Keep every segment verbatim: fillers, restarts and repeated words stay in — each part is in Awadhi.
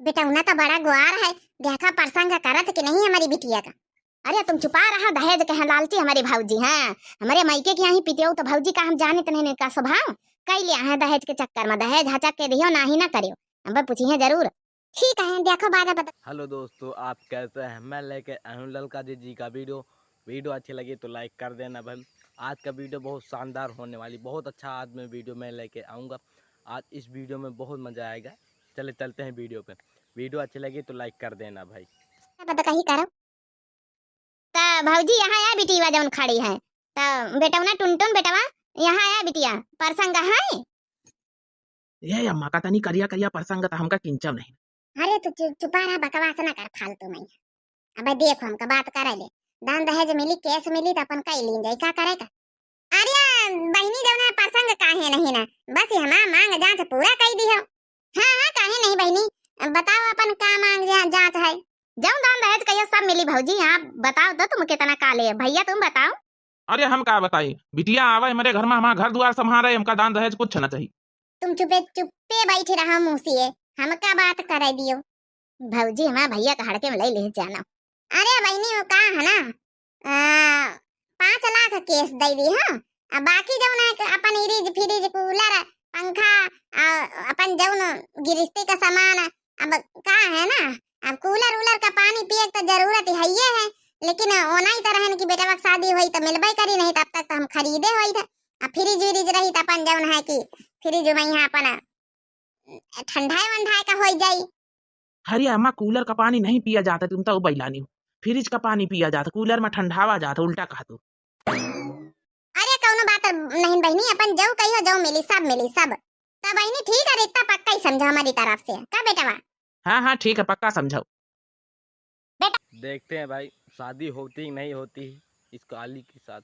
बेटौना तो बड़ा ग्वार है, देखा परसंग करत कि नहीं हमारी बिटिया का। अरे तुम चुपा रहा, दहेज के हैं लालची हमारे भौजी। हाँ, हमारे मायके के यहाँ ही पितियो तो भौजी का हम जानित नहीं का स्वभाव। कई लिया है दहेज के चक्कर में, दहेज हचक के दियो, ना ही ना करियो, अब पूछी है जरूर। ठीक है, देखो बाजा बता। हेलो दोस्तों, आप कैसे हैं? मैं लेके आया हूँ ललका जी जी का वीडियो। वीडियो अच्छी लगी तो लाइक कर देना भाई। आज का वीडियो बहुत शानदार होने वाली, बहुत अच्छा आज मैं वीडियो मैं लेके आऊँगा। आज इस वीडियो में बहुत मज़ा आएगा। चले चलते हैं वीडियो पे। वीडियो अच्छी लगी तो लाइक कर देना भाई। बता कहीं करो। त भौजी यहाँ आ बिटिया जौन खड़ी है, त बेटौना टुनटुन बेटवा यहाँ आ बिटिया, परसंग है। ए अम्मा, का तनी करिया करिया परसंग त हमका किंचव नहीं। अरे तू चु-, चुपा रहा, बकवास ना कर फालतू में। अबे देखो हमका बात करे ले, दान दहेज मिली, केस मिली त अपन कई लीन जाई, का करे का? अरे बहिनी जौन है परसंग काहे नहीं ना, बस ये हमार मांग जांच पूरा कई दिहो। हाँ हाँ काहे नहीं बहिनी, बताओ अपन का मांग जा-, जांच है? जौन दान दहेज कहियो सब मिली भौजी, आप बताओ तो तुम कितना का ले, भैया तुम बताओ। अरे हम का बताई, बिटिया आवे हमरे घर में, हमार घर दुआर संभारे, हमका दान दहेज कुछ ना चाहिए। तुम चुपे चुप्पे बैठे रहो मुँह से, हमका बात करे दियो। भौजी हमार भैया का हड़के में ले ले जाना। अरे बहिनी वो का है ना, आ, पाँच लाख केस दे दी हाँ, अब बाकी जौन है कि अपन फ्रिज फ्रिज कूलर पंखा, आ, अपन जौन गिरस्ती का सामान, अब का है ना, अब कूलर उलर का पानी पिए के तो जरूरत है ही है, लेकिन ओना ही तो रहन कि बेटवा के शादी होई तो मिलबे करी, नहीं तब तक तो हम खरीदे होई थे। अब फ्रिज व्रिज रही तो अपन जौन है कि फ्रिज में यहाँ अपन ठंडाए वंडाए का होई जाई। अरे अम्मा, कूलर का पानी नहीं पिया जाता, तुम तो बैलानी हो। फ्रिज का पानी पिया जाता, कूलर में ठंडावा जाता, उल्टा कहा तू। अरे कौनो बात नहीं बहिनी, अपन जौ कहियो जौ मिली, सब मिली सब। तो बहिनी ठीक है, रिश्ता पक्का ही समझो हमारी तरफ से, का बेटवा? हाँ हाँ ठीक है, पक्का समझो। देखते हैं भाई, शादी होती कि नहीं होती इस काली के साथ।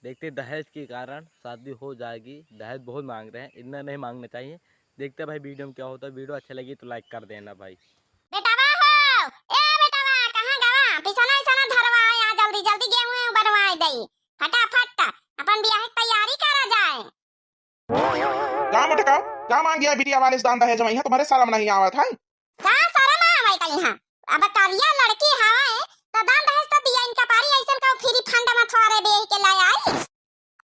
देखते हैं, दहेज के कारण शादी हो जाएगी। दहेज बहुत मांग रहे हैं, इतना नहीं मांगना चाहिए। देखते हैं भाई, वीडियो में क्या होता है। वीडियो अच्छा लगी तो लाइक कर देना भाई। बेटवा हो, ए बेटवा, कहाँ गवा? पिसना इसना धरवा, यहाँ जल्दी जल्दी गेहूं बनवाए दई, फटाफट अपन बियाह की तैयारी करा जाए। का मोटका, का मांग गया बिटिया वाले से दान दहेज में? यहाँ तुम्हारे शर्म नहीं आवत है? का शर्म आवत है यहाँ? अब करिया लड़की हवे, तो दान दहेज तो दिया इनका पारी, ऐसन का फ्री फंड में थोड़े बेच के ले आई।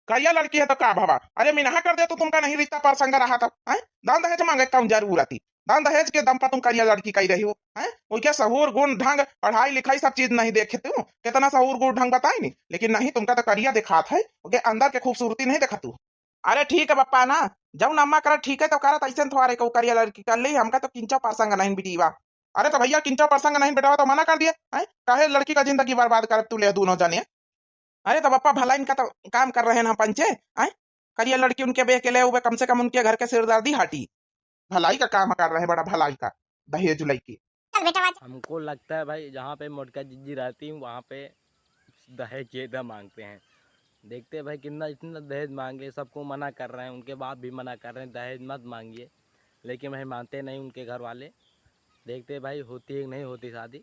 करिया लड़की है तो का भवा? अरे मिनहा कर दे तो तुमका नहीं रिश्ता परसंग रहा था, हैं? दान दहेज मांगे कौन जरूरत थी? दान दहेज के दम पर तुम करिया लड़की कही रही हो, हैं? वो क्या सहूर गुण ढंग पढ़ाई लिखाई सब चीज नहीं देखे तू? कितना सहूर गुण ढंग बताई नहीं, लेकिन नहीं तुमका तो करिया दिखात है, ओके अंदर के खूबसूरती नहीं देखा तू। अरे ठीक है पप्पा ना, जौन अम्मा करत ठीक है तो करत, ऐसे थोड़े को करिया लड़की कर ली, हमका तो किंचा परसंग नहीं बिटीवा। अरे तो भैया किंचा परसंग नहीं बेटवा तो मना कर दिया, हैं? काहे लड़की का जिंदगी बर्बाद करत तू ले दोनों जने? अरे तो पप्पा भला इनका तो काम कर रहे हैं ना पंचे, हैं? करिया लड़की उनके बेह के ले हुए, कम से कम उनके घर के सिरदर्दी हटी। भलाई का काम कर रहे हैं, बड़ा भलाई का, दहेज लड़की। चल बेटा, आवाज। हमको लगता है भाई, जहाँ पे मोटका जिज्जी रहती हूँ, वहाँ पे दहेज ज़्यादा मांगते हैं। देखते हैं भाई, कितना, इतना दहेज मांगे, सबको मना कर रहे हैं, उनके बाप भी मना कर रहे हैं, दहेज मत मांगिए, लेकिन भाई मानते नहीं उनके घर वाले। देखते हैं भाई, होती है कि नहीं होती शादी।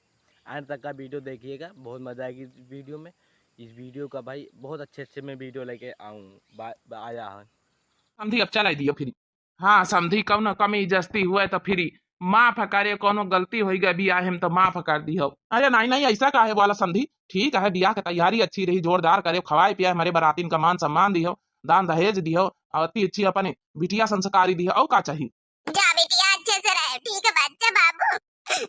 एंड तक का वीडियो देखिएगा, बहुत मज़ा आएगी इस वीडियो में। इस वीडियो का भाई बहुत अच्छे अच्छे मैं वीडियो लेके आऊँ, बा-, बा-, आया है। समधी, अब चलाई दियो फिरी। हाँ समधी, कौनो कमी जस्ती हुए तो फिरी माफ करे, कौनो गलती होई गए बियाह में तो माफ कर दियो। अरे नहीं नहीं, ऐसा काहे बोला समधी, ठीक है, बियाह की तैयारी अच्छी रही, जोरदार करे, खवाए पियाए, हमारे बरातीन का मान सम्मान दियो, दान दहेज दियो, और अति अच्छी अपने बिटिया संस्कारी दियो, और का चाहिए? जा बिटिया, अच्छे से रहे, ठीक है बच्चा बाबू,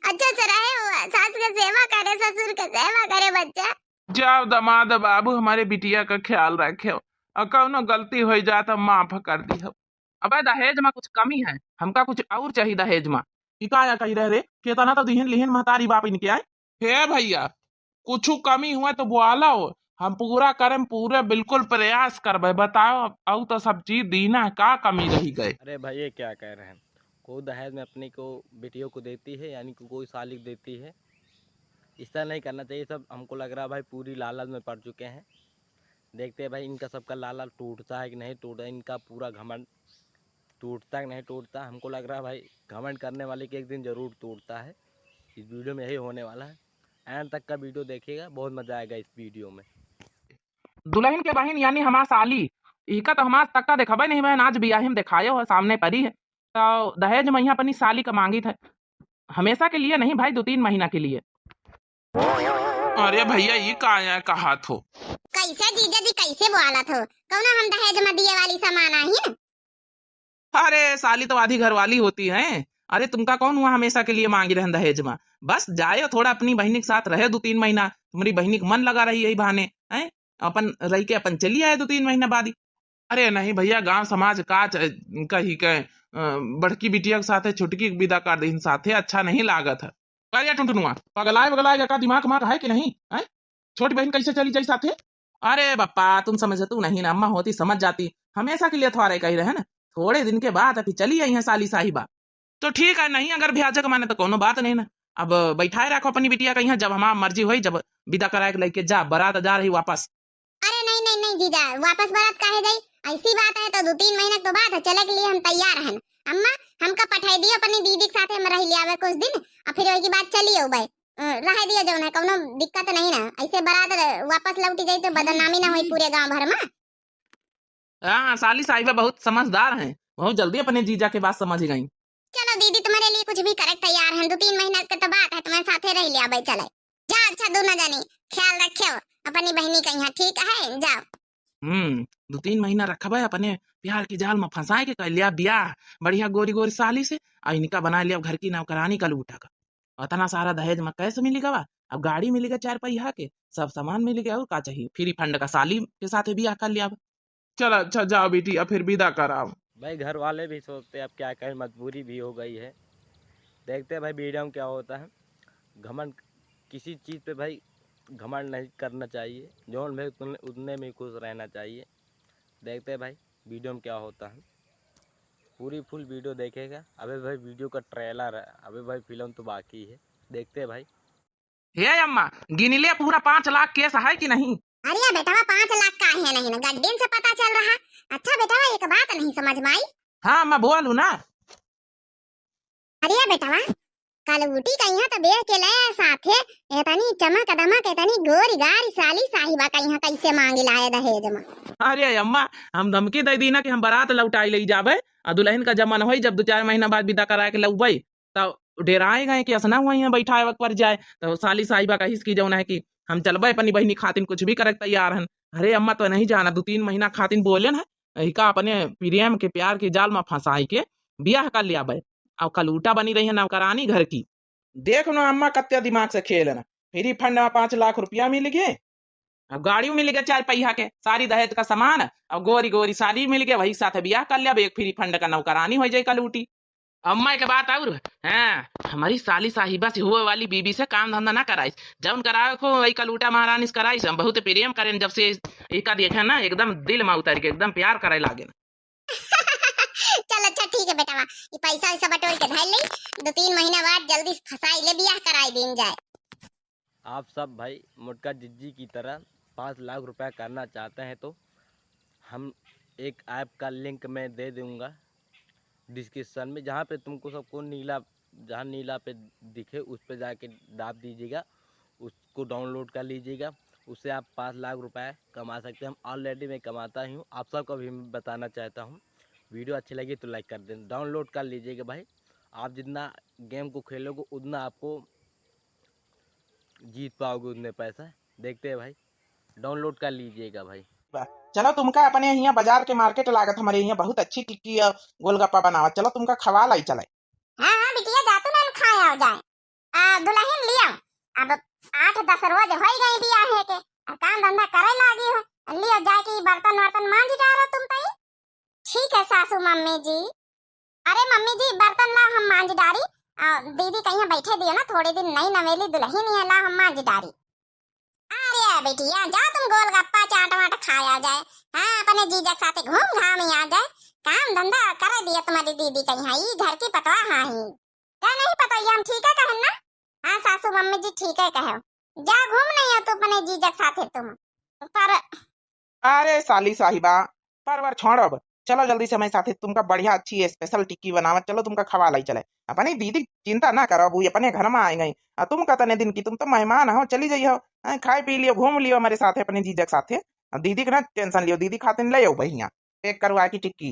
अच्छे से रहे, वो सास के सेवा करे, ससुर के सेवा करे बच्चा। जाओ दामाद बाबू, हमारे बिटिया का ख्याल रखे, और कौनो गलती हो जाए तो माफ कर दियो। अबे दहेज में कुछ कमी है, हमका कुछ और चाहिए दहेज में। ई का या कही रहे रे, केतना तो दिहिन लिहिन महतारी बाप इनके आए। हे भैया, कुछ कमी हुआ तो बोलो, हम पूरा करम, पूरे बिल्कुल प्रयास करबे। बताओ, अब और तो सब चीज दीना है, का कमी रही गए? अरे भाई, ये क्या कह रहे हैं? को दहेज में अपनी को बेटियों को देती है, यानी कि कोई साली को देती है, इस तरह नहीं करना चाहिए। सब हमको लग रहा है भाई, पूरी लालच में पड़ चुके हैं। देखते हैं भाई, इनका सबका लालच टूटता है कि नहीं टूटता, इनका पूरा घमंड टूटता है कि नहीं टूटता। हमको लग रहा है भाई, घमंड करने वाले की एक दिन जरूर टूटता है। इस वीडियो में यही होने वाला है, एंड तक का वीडियो देखिएगा, बहुत मज़ा आएगा इस वीडियो में। दुल्हन के बहिन यानी हमार साली, इका तो हमार तक्का देखबे नहीं बहन, आज बियाहे में देखायो है, सामने परी है। तो दहेज में यहाँ अपनी साली का मांगी थे। हमेशा के लिए नहीं भाई, दो तीन महीना के लिए। अरे भैया, ई का है, कहा थो? कैसे जीजा जी, कैसे बोलत हो? कौनो हम दहेज में दिए वाली सामान आही न? अरे साली तो आधी घरवाली होती है। अरे तुमका कौन हुआ हमेशा के लिए मांगी रहन दहेज में? बस जाए थोड़ा अपनी बहिनी के साथ रहे दो तीन महीना, तुम्हारी बहिनी के मन लगा रही यही बहाने, हैं? अपन रह के अपन चली आए दो तीन महीना बाद ही। अरे नहीं भैया, गांव समाज का च-, कही के, अ, बड़की बिटिया के साथे छोटकी के विदा कर दीन साथे, अच्छा नहीं लागत है। का रे टुनटुनुआ, पगलाए बगलाए का दिमाग माग है कि नहीं, हैं? छोटी बहन कैसे चली जाई साथे? अरे बप्पा, तुम समझतू नहीं ना, अम्मा होती समझ जाती। हमेशा के लिए थोड़े कही रहे ना, थोड़े दिन के बाद अभी चली आई है साली साहिबा। तो ठीक है, नहीं अगर ब्याह के माने तो कोनो बात नहीं ना। अब बैठाए रखो अपनी बिटिया का यहाँ, जब हमार मर्जी होई, जब विदा कराए के लेके जा, बारात जा रही वापस। अरे नहीं, नहीं, नहीं जीजा, वापस बारात काहे जाई? ऐसी बात है तो दो तीन महीना के तो बात है, चले के लिए हम तैयार हन। अम्मा, हमका पठाई दियो अपनी दीदी के साथे, हम रह लियावे कुछ दिन, और फिर वही बात चली आवे। अ, रह दियो जौन है, कौनो दिक्कत नहीं ना। ऐसे बारात र-, वापस लौटी जाई तो बदनामी ना होई पूरे गांव भर में। हाँ, साली साहिबा बहुत समझदार हैं, बहुत जल्दी अपने जीजा के बात समझ गई। चलो दीदी, तुम्हारे लिए कुछ भी करे तैयार हैं, दो तीन महीना के तो बात है, तुम्हारे साथे रह लियावे चले। जा अच्छा, दोनों जनी ख्याल रखियो अपनी बहिनी का यहाँ, ठीक है? जाओ। हम्म, दो तीन महीना रखबे अपने प्यार के जाल में फंसाए के, कर लिया ब्याह बढ़िया गोरी गोरी साली से, और इनका बना लिया घर की नौकरानी का लूटा का। इतना सारा दहेज में कैसे मिली गवा? अब गाड़ी मिली गई चार पहिया के, सब सामान मिली गया, और का चाहिए? फ्री फंड का साली के साथ ब्याह कर लिया। चल अच्छा, जाओ बेटी, अब फिर विदा कराओ। भाई घर वाले भी सोचते, अब क्या करें, मजबूरी भी हो गई है। देखते हैं भाई वीडियो में क्या होता है। घमंड किसी चीज़ पे भाई घमंड नहीं करना चाहिए, जौन भाई उतने, उतने में खुश रहना चाहिए। देखते हैं भाई वीडियो में क्या होता है, पूरी फुल वीडियो देखेगा। अबे भाई वीडियो का ट्रेलर है, अबे भाई फिल्म तो बाकी है, देखते हैं भाई। हे अम्मा, गिन ले पूरा पाँच लाख केस है कि नहीं? अरे बेटवा, पाँच लाख का है नहीं ना, गड्डिन से पता चल रहा। अच्छा बेटवा, एक बात नहीं समझ में आई। हाँ अम्मा, बोलू ना। अरे बेटवा, कलूटी कहिया तो बेह के ले साथे, एतनी चमक दमक, एतनी गोरी गारी साली साहिबा कहिया कैसे मांगी लाए दहेज में? अरे अम्मा, हम धमकी दे दी ना कि हम बारात लौटाई ले जाबे, आ दुल्हन का जमन होई, जब दो चार महीना बाद विदा करा के लौबे, तो डेराए गए कि असना हुआ यहाँ बैठाए वक्त पर जाए। तो साली साहिबा कहिस कि जौन है कि हम चलबे अपनी बहिनी खातिन, कुछ भी करे के तैयार हन। अरे अम्मा, तो नहीं जाना, दो तीन महीना खातिन बोले ना, इका अपने प्रेम के प्यार के जाल में फंसाई के ब्याह कर लियाबे, और कलूटा बनी रही है नौकरानी घर की। देख लो अम्मा, कत्या दिमाग से खेल ना, फ्री फंड में पाँच लाख रुपया मिल गए, अब गाड़ी मिल गए चार पहिया के, सारी दहेज का सामान, और गोरी गोरी साली मिल गए, वही साथ ब्याह कर लिया, अब एक फ्री फंड का नौकरानी हो जाए कलूटी। अम्मा एक बात और, हाँ, हमारी साली साहिबा से हुए वाली बीबी से काम धंधा ना कराइस, जौन करावे को वही कलूटा महारानी से कराइस। हम बहुत प्रेम करें, जब से इका देखे ना एकदम दिल में उतर के एकदम प्यार करे लागे ना। चल अच्छा ठीक है बेटवा, ये पैसा वैसा बटोर के धर ले, दो तीन महीना बाद जल्दी से फंसाई ले, ब्याह कराई दीन जाए। आप सब भाई मोटका जिज्जी की तरह पाँच लाख रुपया करना चाहते हैं तो हम एक ऐप का लिंक मैं दे दूँगा डिस्क्रिप्शन में, जहाँ पे तुमको सबको नीला, जहाँ नीला पे दिखे उस पे जाके दाब दीजिएगा, उसको डाउनलोड कर लीजिएगा, उससे आप पाँच लाख रुपए कमा सकते हैं। हम ऑलरेडी मैं कमाता ही हूँ, आप सबको भी मैं बताना चाहता हूँ। वीडियो अच्छी लगी तो लाइक कर दें, डाउनलोड कर लीजिएगा भाई। आप जितना गेम को खेलोगे उतना आपको जीत पाओगे उतने पैसा। देखते हैं भाई, डाउनलोड कर लीजिएगा भाई। बा-, चलो तुमका अपने हियाँ बाजार के मार्केट लागत, हमारे हियाँ बहुत अच्छी टिक्की और गोलगप्पा बनावत, चलो तुमका खवा लाई चले। हाँ, हाँ, बिटिया, जा तू ना खा आओ जाए। आ, दुल्हन लियो, अब आठ दस रोज होई गई बियाहे के, अब काम धंधा करे लागी हो, लियो जाके ई बर्तन वर्तन मांज डारो तुम तई। ठीक है सासू मम्मी जी। अरे मम्मी जी, बर्तन ला हम मांज डारी, आ, दीदी कहीं बैठे दियो ना, थोड़े दिन नई नवेली दुल्हन है, ला हम मांज डारी। अरे बिटिया, जा तुम गोलगप्पा चाट वाट खाया जाए, हाँ, अपने जीजा के साथे घूम घाम आ जाए, काम धंधा करे दिया तुम्हारी दीदी कहीं, ई घर की पतवा हाँ ही। का नहीं पता, ये हम ठीक है कहन ना? हाँ सासू मम्मी जी, ठीक है कहो, जा घूम नहीं हो तू अपने जीजा के साथे तुम। पर अरे साली साहिबा, परवर छोड़ब, चलो जल्दी से हमारे साथे, तुमका बढ़िया अच्छी स्पेशल टिक्की बनावत, चलो तुमका खवा लाई चले। अपनी दीदी चिंता ना करो, वो अपने घर में आए गई, आ तुम का तने दिन की, तुम तो मेहमान हो, चली जाइयो, हैं, खाए पी लियो, घूम लियो हमारे साथे, अपने जीजा के साथे। आ दीदी के ना टेंशन लियो, दीदी खातिर ले आओ बढ़िया पैक करवा की टिक्की।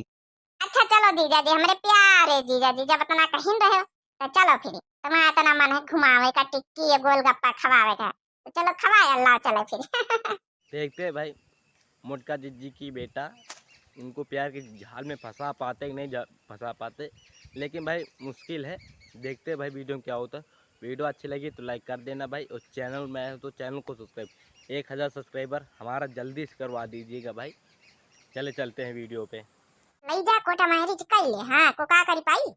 अच्छा चलो जीजा जी, हमारे प्यारे जीजा जी, जब इतना कहिन रहे हो, तो चलो फिर, तुम्हारा इतना मन है घुमावे का, टिक्की या गोलगप्पा खवावे का, तो चलो खवाए, अल्लाह चलो फिर। देखते हैं भाई, मोटका जिज्जी की बेटा, इनको प्यार के जाल में फंसा पाते कि नहीं जा-, फंसा पाते, लेकिन भाई मुश्किल है। देखते हैं भाई वीडियो में क्या होता है। वीडियो अच्छी लगी तो लाइक कर देना भाई, और चैनल में आए हो तो चैनल को सब्सक्राइब, एक हज़ार सब्सक्राइबर हमारा जल्दी से करवा दीजिएगा भाई। चले चलते हैं वीडियो पे। लई जा कोटा मैरिज कर ले, हाँ, को का करी पाई?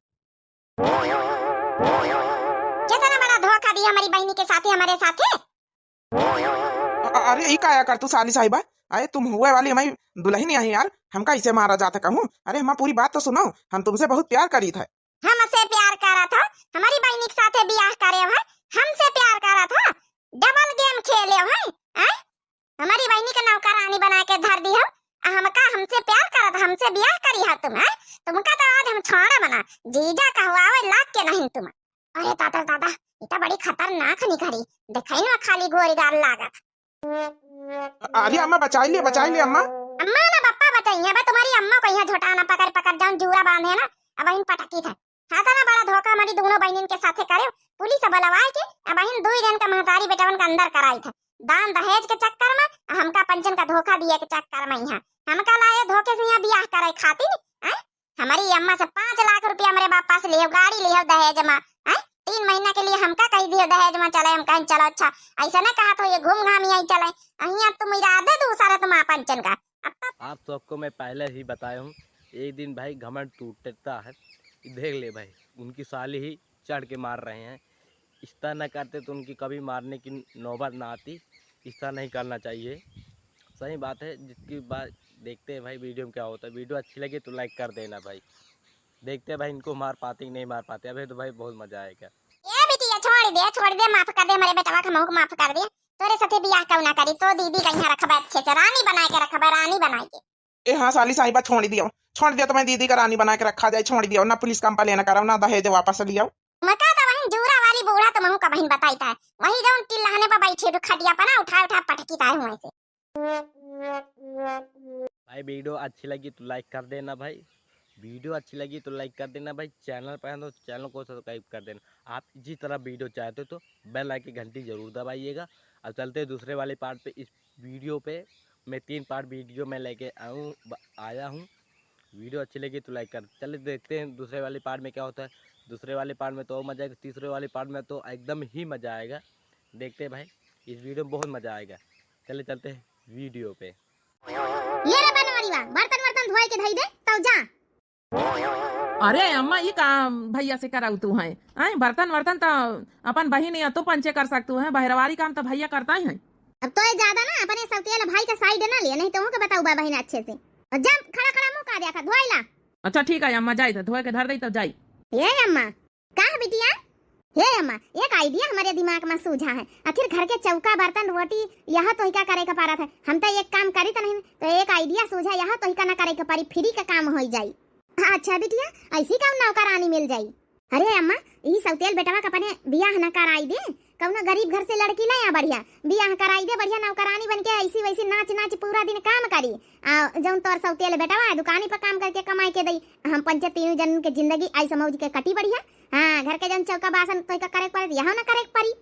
कितना बड़ा धोखा दिया हमारी बहनी के साथे, हमारे साथे। अ-, अरे, ई काया कर तू साली साहिबा? अरे, तुम हुए वाली हमारी दुल्हन ही है यार, हमका इसे मारा जाता कहूँ? अरे, हमार पूरी बात तो सुनो, हम तुमसे बहुत प्यार करी था। हमसे प्यार करा था, हमारी बहनी के साथे बियाह करे है, हमसे प्यार करा था, डबल गेम खेले है, हैं? हमारी बहनी के नौकरानी बना के धर दी हो, आ हमका, हमसे प्यार करत, हमसे बियाह करी हो तुम, हैं? तुमका तो आज हम छोड़ा बना, जीजा कहवावे लाग के नहीं तुम। अरे दादा, दादा, ई तो बड़ी खतरनाक निकली, देखई ना खाली गोरीगार लागत। अरे अम्मा, बचाई ले, बचाई ले अम्मा। अम्मा ना बप्पा बचाइए, बा तुम्हारी अम्मा को यहाँ झोटा ना पकड़ पकड़ जाऊं, जूरा बांधे ना, अब इन पटकी था। हाँ, तो ना बड़ा धोखा हमारी दोनों बहनिन के साथे करे, पुलिस बुलवाए के, अब इन दुई जन का महतारी बेटवन का अंदर कराई था। दान दहेज के चक्कर में, आ हमका पंचन का धोखा दिए के चक्कर में यहाँ। हमका लाए धोखे से यहाँ बियाह करे खातिर, हैं? हमारी अम्मा से पाँच लाख रुपया हमारे बाप पास लियो, गाड़ी लियो दहेज में, हैं? तीन महीना के लिए हमका कही दियो दहेज में चले, हम कहें चलो अच्छा, ऐसा ना कहा तो ये घूम घाम यहीं चले, अहीं अब तुम इरादे दूसरा तुम पंचन का। अब तो आप सबको मैं पहले ही बताया हूँ, एक दिन भाई घमंड टूटता है। देख ले भाई, उनकी साली ही चढ़ के मार रहे हैं। इस तरह ना करते तो उनकी कभी मारने की नौबत ना आती। इस तरह नहीं करना चाहिए। सही बात है, जिसकी बात देखते हैं भाई वीडियो में क्या होता है। वीडियो अच्छी लगी तो लाइक कर देना भाई। देखते हैं भाई इनको मार पाते कि नहीं मार पाते। अबे तो भाई बहुत मजा आएगा। ए बिटिया, छोड़ दे, छोड़ दे, माफ कर दे, हमारे बेटवा का हमहू को माफ कर दे। तोरे साथे बियाह क्यों ना करी, तो दीदी का यहाँ रखबे अच्छे से, रानी बनाए के रखबे, रानी बनाए के। ए हाँ साली साहिबा, छोड़ दियो, छोड़ दियो, तुम्हें दीदी का रानी बना के रखा जाए, छोड़ दियो, ना पुलिस कंप्लेन करो, ना दहेज वापस लियो। मका तो वहीं जूरा वाली बूढ़ा तो महू का बहिन बताई था, वही जौन टिल्लहने पर बैठी खटिया पर ना उठा उठा पटकी ताए हुए से। भाई वीडियो अच्छी लगी तो लाइक कर देना भाई, वीडियो अच्छी लगी तो लाइक कर देना भाई, चैनल पर हैं तो चैनल को सब्सक्राइब कर देना। आप इसी तरह वीडियो चाहते हो तो बेल आइकन घंटी जरूर दबाइएगा। अब चलते हैं दूसरे वाले पार्ट पे। इस वीडियो पे मैं तीन पार्ट वीडियो में लेके आऊँ, ब-, आया हूँ। वीडियो अच्छी लगी तो लाइक कर। चलिए देखते हैं दूसरे वाले पार्ट में क्या होता है। दूसरे वाले पार्ट में तो और मज़ा आएगा, तीसरे वाले पार्ट में तो एकदम ही मज़ा आएगा। देखते हैं भाई, इस वीडियो में बहुत मज़ा आएगा। चलिए चलते हैं वीडियो पे। ये रे बनवरिया, बर्तन वर्तन धोए के धई दे, तब जा। अरे अम्मा, ई का भैया से कराऊ तू है? आए, बर्तन वर्तन तो अपन बहिन या तो पंचे कर सकतू है, बहरवारी काम तो भैया करता ही है। अब तो ये ज्यादा ना अपने सौतेल भाई का साइड ना ले, नहीं तो उनके बताऊ बा बहिन अच्छे से। और जा खड़ा खड़ा मुंह का देखा, धोई ला। अच्छा ठीक है अम्मा, जाई तो धोए के धर दई तब जाई। ये अम्मा, का है बिटिया? हे अम्मा, एक आइडिया हमारे दिमाग में सूझा है। आखिर घर के चौका, बर्तन, रोटी, यह तो ही का करे के पड़त है। हम तो एक काम करी तो नहीं, तो एक आइडिया सूझा, यह तो ही का ना करे के पड़ी, फ्री का काम होई जाई। अच्छा बिटिया, ऐसी का नौकरानी मिल जाई? अरे अम्मा, यही सौतेल बेटवा का अपने बियाह न कराई दे, कौनो गरीब घर से लड़की ले आ बढ़िया, बियाह कराई दे बढ़िया नौकरानी बन के, ऐसी वैसी नाच नाच पूरा दिन काम करी। आ जौन तोर सौतेल बेटवा है, दुकानी पर काम करके कमाई के दई, हम पंचे तीनों जन के जिंदगी ऐश मौज के कटी बढ़िया। हाँ, घर के जौन चौका बासन तो का करे के पड़े, यहाँ ना करे के पड़ी।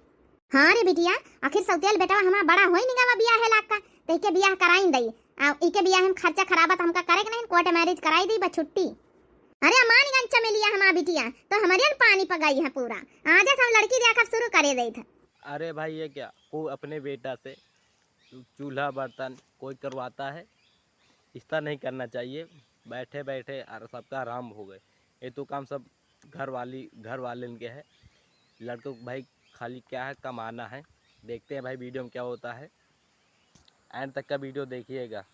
हाँ रे बिटिया, आखिर सौतेल बेटवा हमार बड़ा होई निगावा बियाह है लाग का, तो इके बियाह कराई दई। आ इके बियाह हम खर्चा खराबा तो हमका करे के नहीं, कोर्ट मैरिज कराई दई, बस छुट्टी। अरे अमानगंज चमेलिया हमार बिटिया, तो हमारे न पानी पगाई है पूरा। आज हम लड़की देखब शुरू करे दई था। अरे भाई, ये क्या, को अपने बेटा से चूल्हा बर्तन कोई करवाता है? इस तरह नहीं करना चाहिए। बैठे बैठे और सबका आराम हो गए। ये तो काम सब घर वाली, घर वाले के है। लड़कों को भाई खाली क्या है, कमाना है। देखते हैं भाई वीडियो में क्या होता है, एंड तक का वीडियो देखिएगा।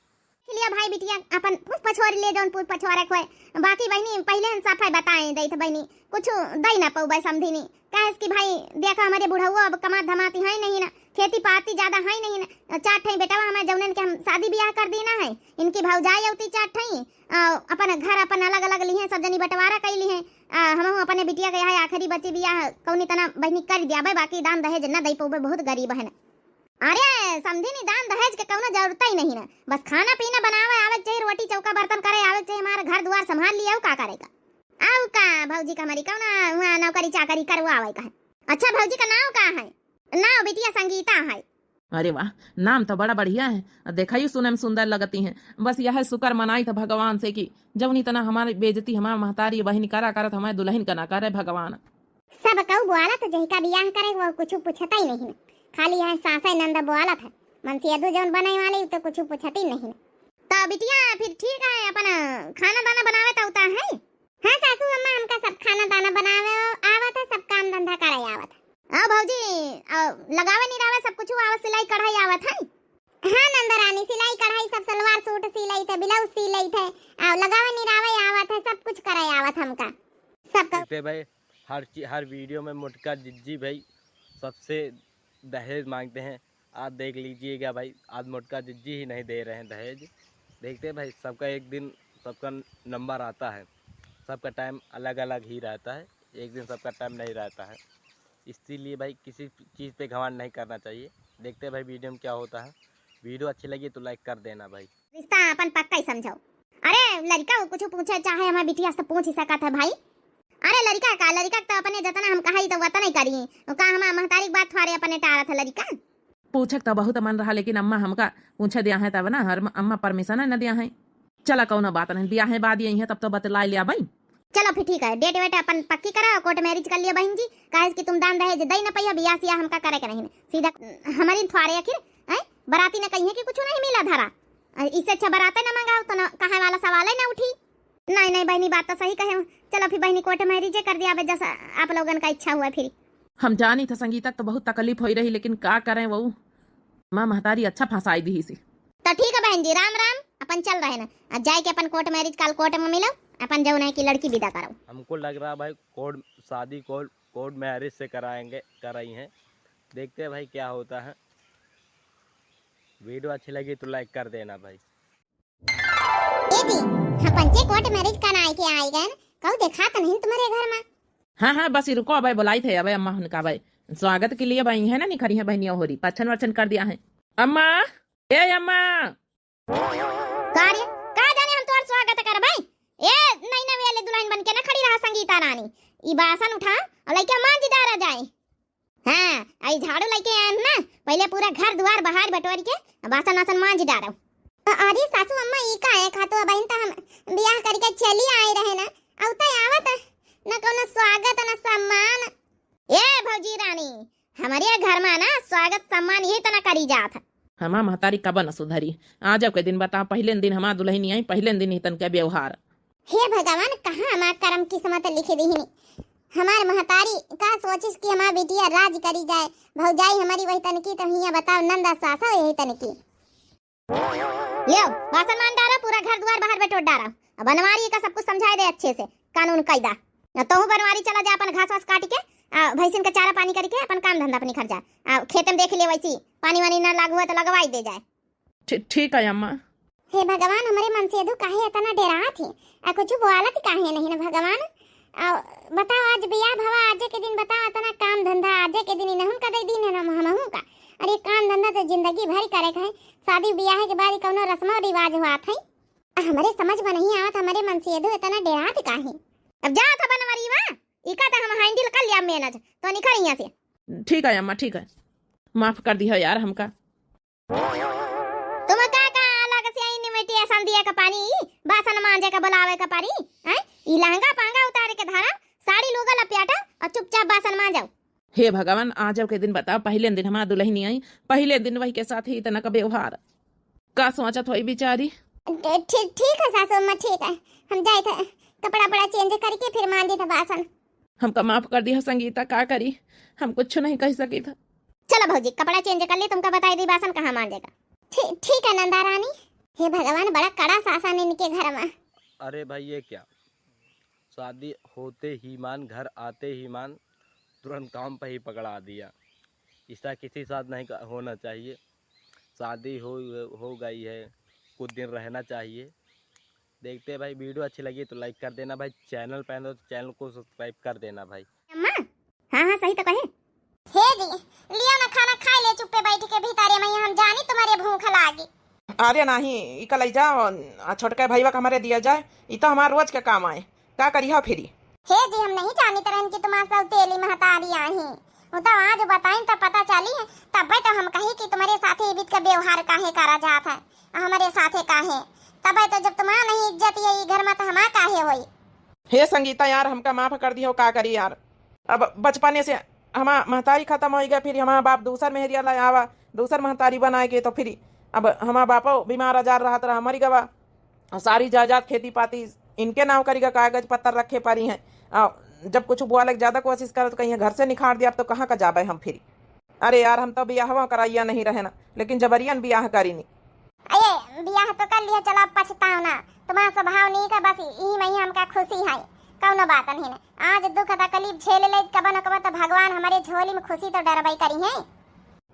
लिया भाई बिटिया अपन पूछ पछोर ले, जौन पूछ पछोर रखो है। बाकी बहनी पहले हम सफाई बताए दई थे बहनी, कुछ दई ना पउबे समधिनी। काहे कि भाई देखा, हमारे बुढ़ऊ अब कमात धमाती है नहीं ना, खेती पाती ज्यादा है नहीं ना। चार ठई बेटवा हमारे जौनन के हम शादी बियाह कर दीना है, इनकी भौजाई अउती चार ठई, आ, अपन घर अपन अलग अलग लिहे, सब जनी बंटवारा कई लिहे। आ, हमहू अपने बिटिया के यहाँ आखिरी बची बियाह कौनी तना बहनी कर दिया बे, बाकी दान दहेज न दई पउबे, बहुत गरीब है ना। अरे समधिनी, दान दहेज के कौनो जरूरत ही नहीं ना, बस खाना पीना बनावे आवे के चाहिए, रोटी चौका बर्तन करे आवे के चाहिए, हमारे घर दुआर संभाल लिया, का करेगा? अउ का भौजी का हमारी कौना हुआ नौकरी चाकरी करवावे का है? अच्छा भौजी का नाव का है? नाव बिटिया संगीता है। अरे वाह, नाम तो बड़ा बढ़िया है। देखा ही सुने में सुंदर लगती हैं। बस यह शुक्र मनाई था भगवान से कि जौनी तना हमारी बेइज्जती हमार महतारी बहिनी करा करत हमारे दुल्हन का ना करे भगवान। सब कऊ बोलत जहिका बियाह करे वो कुछ पूछता ही नहीं, खाली यह सासे नंद बोलत है। मनसेधू जौन बने वाली तो कुछ पूछती नहीं। तो बिटिया फिर ठीक है, अपन खाना दाना बनावे तो उता है। हाँ सासू अम्मा, हमका सब खाना दाना बनावे आवत है, सब काम धंधा करे आवत है। हाँ भौजी, अ, लगावे निरावे सब कुछ आवत, सिलाई कढ़ाई आवत है। हाँ नंदरानी, सिलाई कढ़ाई सब सलवार सूट सी लई थे, ब्लाउज सी लई थे, अ, लगावे निरावे आवत है, सब कुछ करे आवत हमका। सबका देखते भाई, हर ची-, हर वीडियो में मोटका जिज्जी भाई सबसे दहेज मांगते हैं। आज देख लीजिएगा भाई, आज मोटका जिज्जी ही नहीं दे रहे हैं दहेज। देखते हैं भाई, सबका एक दिन सबका नंबर आता है, सबका टाइम अलग अलग ही रहता है, एक दिन सबका टाइम नहीं रहता है। इसीलिए भाई किसी चीज़ पे घमंड नहीं करना चाहिए। देखते हैं भाई वीडियो में क्या होता है। वीडियो अच्छी लगी तो लाइक कर देना भाई। रिश्ता अपन पक्का ही समझो। अरे लड़का वो कुछ पूछे चाहे हमार बिटिया से पूछ ही सकत है भाई। अरे लड़का का, लड़का तो अपने जतना हम कहा ही तो वतना ही करी। वो का हमार महतारी के बात थोड़े अपने टारत है लड़का। पूछक तो बहुत मन रहा, लेकिन अम्मा हमका पूछे दिया है तब ना, हर अम्मा परमिशन न दिया है। चला कौनो बात नहीं, बियाहे बाद यही है तब तो बतला लिया भाई। चलो फिर ठीक है, डेट वेट अपन पक्की करा, कोर्ट मैरिज कर लिया बहन जी। काहे कि तुम दान दहेज दई न पहिया, बियाह सियाह हमका करे के नहीं, सीधा हमारी थ्वारे आखिर, हैं? बराती ने कही है कि कुछ नहीं मिला धरा, इससे अच्छा बराते न मंगाओ तो न कहे वाला सवाल ही न उठी। नहीं नहीं बहनी, बात तो सही कहे हो। चलो फिर बहनी कोर्ट मैरिजे कर दिया, अब जैसा आप लोगन का इच्छा हुआ फिर। हम जानी था संगीता तो बहुत तकलीफ होई रही, लेकिन का करें वो माँ महतारी अच्छा फंसाई दी सी। तो ठीक है बहन जी, राम राम, अपन चल रहे ना, आ जाए के अपन कोर्ट मैरिज काल कोर्ट में मिलो, अपन जौन है कि लड़की विदा करो। हमको लग रहा भाई कोर्ट, शादी कोर्ट, कोर्ट मैरिज से कराएंगे, कराई हैं। देखते हैं भाई क्या होता है। वीडियो अच्छी लगी तो लाइक कर देना भाई। ए जी, हम पंचे कोर्ट मैरिज कराए के आए गए, कहू देखा तो नहीं तुम्हारे घर में? हाँ हाँ, बस रुको, अबे बुलाई थे, अबे अम्मा उनका अबे स्वागत के लिए भाई है ना, निखरी है बहनिया होरी, पछन वछन कर दिया है। अम्मा, ए अम्मा। का रे, का जाने हम तोर स्वागत करबै? ए, नई नवेली दुल्हन बन के ना खड़ी रहा संगीता रानी। ई बासन उठा और लइके मांज डारा जाए। हाँ, आई झाड़ू लइके आए ना, पहले पूरा घर दुआर बहार बटोर के बासन वासन मांज डारो। अ-, अरे सासू अम्मा, ई का है खातू? अबहिन तो हम बियाह करके चली आए रहे ना, अउ तो आवत न कौनो स्वागत न सम्मान। ए भौजी रानी, हमरे घर में ना स्वागत सम्मान यही तना करी जात है। हमार महतारी कब न सुधरी। आज के दिन बताओ, पहले दिन हमार दुल्हनी आई, पहले दिन ही तनके व्यवहार। हे भगवान, कहाँ हमार करम किस्मत लिख दिहिनी। हमार महतारी का सोचिस कि हमार बिटिया राज करी जाए। भौजाई हमारी वही तनकी, तो हियाँ बताओ, नंदा सासो यही तनकी। लियो, बासन मान डारा, पूरा घर दुआर बाहर बटोर डारा। अब बनवारी का सब कुछ समझाए दे अच्छे से, कानून कायदा। न तोहू बनवारी चला जा, अपन घास वास काट के, आ, भैंसिन का चारा पानी करके अपन काम धंधा अपनी घर जा। आ, खेत में देख ले वैसी, पानी वानी ना लागू है तो लगवाई दे जाए। ठी-, ठीक है अम्मा। हे भगवान, हमरे मनसेधू काहे इतना डेरात ही? आ कुछ बोलत काहे नहीं न भगवान? आ बताओ, आज बियाह भवा, आजे के दिन बताओ, इतना काम धंधा आजे के दिन इनहुन का दे दीन है ना हमहू का? अरे काम धंधा तो जिंदगी भर करे के है, शादी बियाह के बाद कौनो रस्मो रिवाज हुआ था? आ हमरे समझ में नहीं आवत, हमरे मनसेधू इतना डेरात काहे? अब जा था बनवारी वा, इका तो हम हैंडल कर लिया मैनेज, तो निकल यहाँ से। ठीक है अम्मा, ठीक है, माफ कर दिया यार हमका। तुम का का अलग से invitation दिए का पारी, बासन मांजे का बुलावे का पारी, हैं? ई लहंगा पहंगा उतार के धरा, साड़ी लुगा लपेटा और चुपचाप बासन मांजो। हे भगवान, आज के दिन बताओ, पहले दिन हमार दुल्हनी आई, पहले दिन वही के साथ ही इतना का व्यवहार। का सोचत होई बेचारी? ठीक, ठीक है सासू अम्मा, ठीक है, हम जाए थे कपड़ा वपड़ा change करके फिर मांजे थे बासन। हमका माफ कर दिया संगीता, का करी, हम कुछ नहीं कह सकी था। चलो भौजी, कपड़ा change कर ले, तुमका बताई दी बासन कहाँ मांजे का। ठी-, ठीक है नंदा रानी। हे भगवान, बड़ा कड़ा सासन इनके घर में। अरे भाई, ये क्या, शादी होते ही मान, घर आते ही मान, तुरंत काम पे ही पकड़ा दिया। ऐसा किसी साथ नहीं का-, होना चाहिए। शादी हो, हो गई है, कुछ दिन रहना चाहिए। देखते हैं भाई, video अच्छी लगी तो like कर देना भाई, channel पे आए हो तो channel को subscribe कर देना भाई। अम्मा, हाँ, हाँ, सही तो कहे। हे जी, लिया ना खाना, खाई ले चुप्पे बैठ के भीतरे में, हम जानी तुम्हारे भूख लागी। अरे नहीं, इका ले जाओ, आ छोटका भईवा का हमारे दिया जाए, ई तो हमार रोज के काम आए। का करिहा फिरी? हे जी, हम नहीं जानित रहन कि तुम्हार सौतेली महतारी आही। वो तो आज बताइन तब पता चली है, तब्बे तो हम कही कि तुम्हरे साथे ई बीत का व्यवहार काहे करा जात है, हमरे साथे काहे। तब्बे तो जब तुम्हार नहीं इज्जत है ई घर में, तो हमार काहे होई? हे संगीता यार, हमका माफ कर दियो, का करी यार। अब बचपने से हमार महतारी खतम होइ गया, फिर हमार बाप दूसर मेहरिया ला आवा, दूसर महतारी बनाए के, तो फिर अब हमार बापो बीमार आजार रहत रहा, मरि गवा। और सारी जायदाद खेती पाती इनके नाव करिका कागज पत्तर रखे परी हैं। और जब कुछ बोले के ज्यादा कोशिश करे तो कहीं घर से निखार दिया, अब तो कहाँ का जाबे हम फिर। अरे यार, हम तो बियाहवा कराइया नहीं रहे ना, लेकिन जबरियन बियाह करीनी। अये, बियाह तो कर लिया, चलो अब पछताओ ना। तुम्हार स्वभाव नीक है, बस यही में ही हमका खुशी है, कौनो बात नहीं ना। आज दुख तकलीफ झेल ले, कबो न कबो तो भगवान हमरे झोली में खुशी तो डरबई करी है।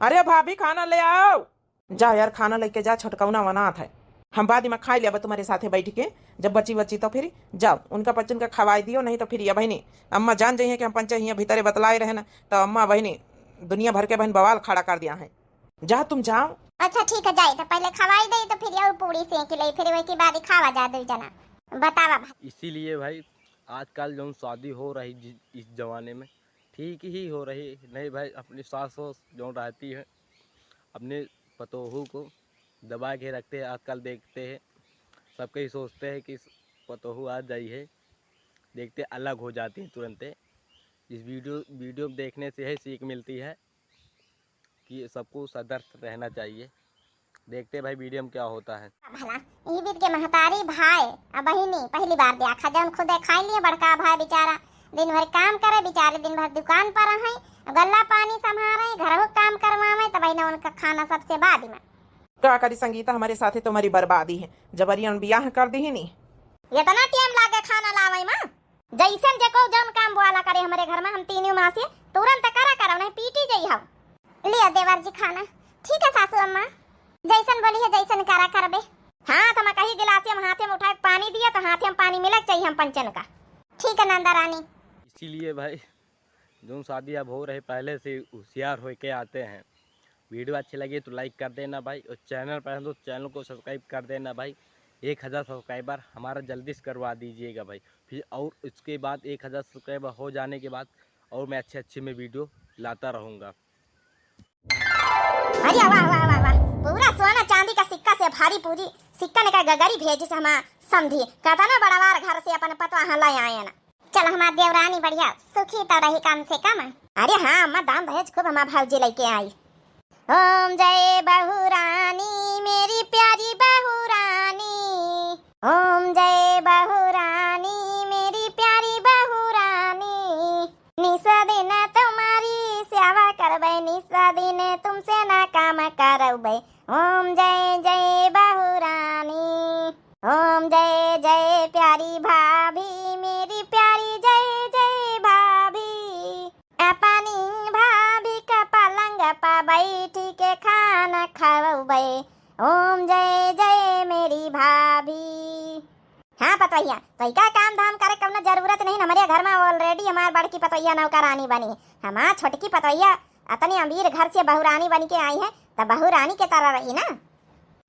अरे भाभी, खाना ले आओ। जा यार, खाना लेके जा, छोटकौना वनात है। हम बाद में खाई लेबे तुम्हरे साथे बैठ के, जब बची बची तो फिर जाओ। उनका पच्चन का खवाई दियो, नहीं तो फिर ये बहिनी अम्मा जान जाइए कि हम पंचे हियाँ भीतरे बतलाए रहे ना, तो अम्मा बहिनी दुनिया भर के बहिन बवाल खड़ा कर दिया है। जा तुम जाओ। अच्छा ठीक है, जाई तो पहले खवाई दे, तो फिर ये पूरी सेंक ले, फिर वही के बाद ही खावा जा दो जना। बतावा भाई। इसीलिए भाई आजकल जौन शादी हो रही जि-, इस जमाने में ठीक ही हो रही। नहीं भाई, अपनी सास वास जौन रहती है, अपने पतोहू को दबा के रखते हैं। आजकल देखते हैं, सबके ही सोचते हैं कि पतोहू आ जाई है, देखते अलग हो जाती हैं तुरंते। इस वीडियो, वीडियो देखने से यही सीख मिलती है कि सबको सतर्क रहना चाहिए। देखते भाई वीडियो में क्या होता है। भला, ई बीत के महतारी भाई, अब बहिनी पहली बार देखा, जौन खुदे खाई लिए बड़का भाई बेचारा, दिन भर काम करे बेचारे, दिन भर दुकान पर रहे, गल्ला पानी संभारे, घरहु काम करवावे, तब बहिना उनका खाना सबसे बाद में। का करी संगीता, हमरे साथे तुम्हरी बर्बादी है, जबरियन बियाह कर दी ही नी। इतना टाइम लागे खाना लावे में? जैसन जेको जौन काम बोला करे हमरे घर में, हम तीनों माँ से तुरंत करा करब, नहीं पीटी जई हम। लिया देवर जी खाना। ठीक है सासू अम्मा, जैसन बोली है जैसन करा करबे। हाँ, तो मैं कही गिलास में हाथे में उठा के पानी दिया, तो हाथे में पानी मिलक चाहिए हम पंचन का। ठीक है नंदा रानी। इसीलिए भाई जौन शादी अब हो रहे पहले से होशियार होके आते हैं। वीडियो अच्छी लगी तो लाइक कर देना भाई, और चैनल पर हैं तो चैनल को सब्सक्राइब कर देना भाई। एक हज़ार सब्सक्राइबर हमारा जल्दी से करवा दीजिएगा भाई। फिर और उसके बाद एक हज़ार सब्सक्राइबर हो जाने के बाद और मैं अच्छे अच्छे मैं वीडियो लाता रहूँगा। अरे वाह वाह वाह वाह, पूरा सोना चांदी का सिक्का से भारी पूरी सिक्का ने का गगरी भेजिस हमार समधी। कहता ना बड़वार घर से अपन पतवा हाँ ले आए ना। चल हमार देवरानी बढ़िया सुखी तो रही कम से कम। अरे हाँ अम्मा, दाम दहेज खूब हमार भौजी लेके आई। ओम जय बहुरानी मेरी प्यारी बहुरानी, ओम जय बहुरानी मेरी प्यारी बहुरानी, निस दिन तुम्हारी सेवा करबै, निस दिन तुमसे ना काम करबै। ओम जय जय बहुरानी, ओम जय जय प्यारी भाभी, मेरी प्यारी जय जय भाभी। अपनी भाभी का पलंग पा बैठी के खाना खवबै। ओम जय जय मेरी भाभी। हाँ पतवैया, तो का काम धाम करे कौनो जरूरत नहीं। हमरे घर में already हमार बड़की पतवैया नौकरानी बनी, हमार छोटकी पतवैया अतनी अमीर घर से बहुरानी बन के आई है, तो बहुरानी के तरह रही ना।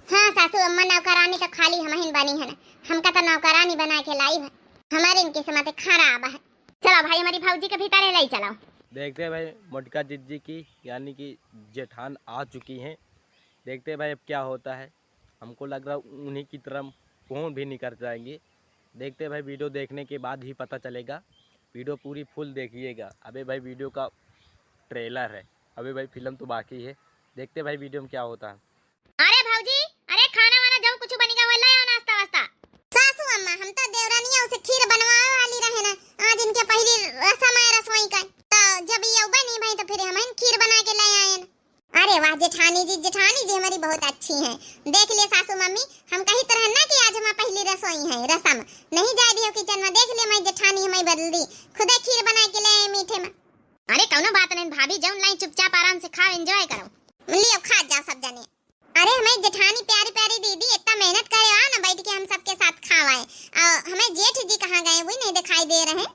हाँ सासू अम्मा, नौकरानी तो खाली हमहिन बनी है ना, हमका तो नौकरानी बना के लाई है। हमारी इनकी किस्मत खराब है। चलो भाई, हमारी भौजी के भीतर ले चलो। देखते हैं भाई मोटका जिज्जी की, यानी कि जेठान आ चुकी हैं। देखते हैं भाई अब क्या होता है। हमको लग रहा उन्हीं की तरह कौन भी निकल जाएंगे। देखते हैं भाई, वीडियो देखने के बाद ही पता चलेगा। वीडियो पूरी फुल देखिएगा। अबे भाई, वीडियो का ट्रेलर है, अबे भाई, फिल्म तो बाकी है। देखते हैं भाई, वीडियो में क्या होता है। अरे भौजी, अरे खाना वाना जो कुछ बनी गवा, ले आओ नाश्ता वास्ता। सासू अम्मा, हम तो देवरानिया उसे खीर बनवावे वाली रहे ना, आज इनके पहली रसम है रसोई का, तो जब ये उबे नहीं भाई तो फिर हम खीर बना के ले आए ना। अरे वाह जेठानी जी, जेठानी जी हमारी बहुत अच्छी हैं। देख लिए सासू मम्मी, हम कही तो रहन ना कि आज हमार पहली रसोई है रसम, नहीं जाए दियो किचन में। देख लिए हमारी जेठानी हमारी बदल दी, खुदे खीर बना के ले आए मीठे में। अरे कौनो बात नहीं भाभी, जौन लाई चुपचाप आराम से खाओ, enjoy करो। लियो खा जाओ सब जने। अरे हमारी जेठानी प्यारी प्यारी दीदी इतना मेहनत करे आ ना बैठ के हम सबके साथ खावाए। आ, हमारे जेठ जी कहाँ गए, वही नहीं दिखाई दे रहे।